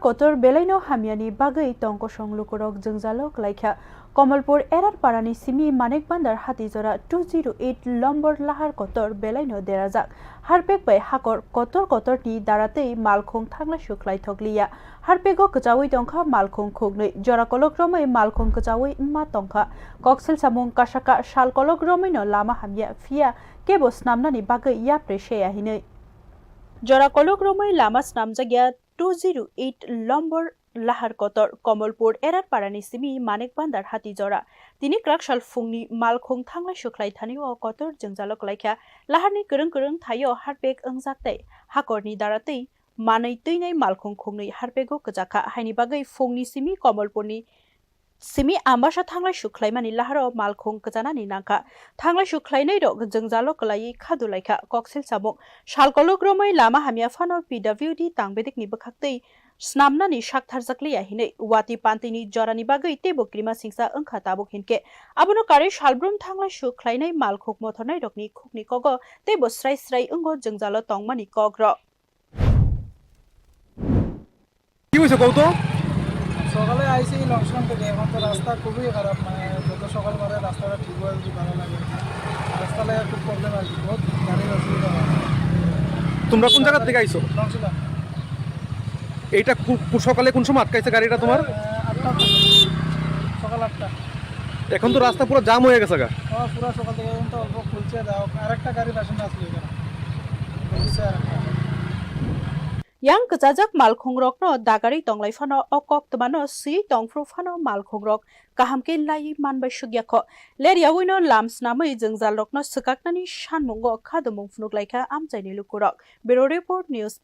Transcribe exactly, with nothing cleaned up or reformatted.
Kotor belaino hamyani bagwi tongkosong lukurok jwngjalo klaikha. Komolpur Erar parani simi Manik Bandar hati jora two zero eight lombor lahar kotor belaino derajak. Harpek bai hakor kotor kotorni daratwi malkhung thanglaisu khlaithokliya. Harpego kwchawi tongkha malkhung khuknwi, jora kolok romwi malkhung kwchawi wngma tongkha. Koksil samung kasaka sal kolok romwino lama hamya, phiya kebo snamnani bagwi yapri seya hinwi. Jora kolok romwi lama snamjakya two zero eight lombor lahar kotor Komolpur Erar parani simi Manik Bandar hati jora. Tini kwrak sal phungni malkhung thanglaisu khlai thani o kotor jwngjalo klaikha. Laharni kwrwng kwrwng thaio harpek wngjak tei hakorni daratwi manwi twinai malkhung khungnwi harpego kwchakha. Haini bagwi phungni simi Komolpurni simi ambasa thanglaisu khlaimani laharo malkhung kwchanani nangkha. Thanglaisu khlainairok jwngjalo kwlaiwi khadulaikha. Koksil samung sal kolok romwi lama hamya phano P W D tangbedikni bwkhaktwi snamnani saktharjakliya hinwi watwi pantwini jorani bagwi teibo krima singsa wngkha tabuk hinkhe abono karwi salbrum thanglaisu khlainai malkhung mothornairokni khukni kogo teibo srai srai wngo jwngjalo tongmani kokrok. কি হয়েছে কও তো? সকালে আইসি লংশন থেকে, এখন তো রাস্তা খুবই খারাপ, মানে যত সকাল করে রাস্তাটা ঠিক হয় যদি ভালো লাগে। রাস্তা লাগে খুব প্রবলেম আর কি, বহুত গাড়ির অসুবিধা হয়। তোমরা কোন জায়গা থেকে আইছো? লংশন। এইটা কু- কু- সকালে কোন সময় আটকাইছে গাড়িটা তোমার? আহ, আটটা, সকাল আটটা। এখন তো রাস্তা পুরো জাম হয়ে গেছে গা। হ্যাঁ, পুরো সকাল থেকে এখন তো অল্প খুলছে, যাও আরেকটা গাড়ি পেশেন্ট আসলো এখানে, খুলছে আরেকটা। Yang kwchajak malkhungrokno dagarwi tonglai phano o koktwmano swiwi tongphru phano malkhungrok kaham khe laiwi manbai sukya kho. Ler yawino lam snamwi jwngjalrokno swkaknani sanmungo khadumung phunuk laikha amchaini lukurok. Bureau Report, News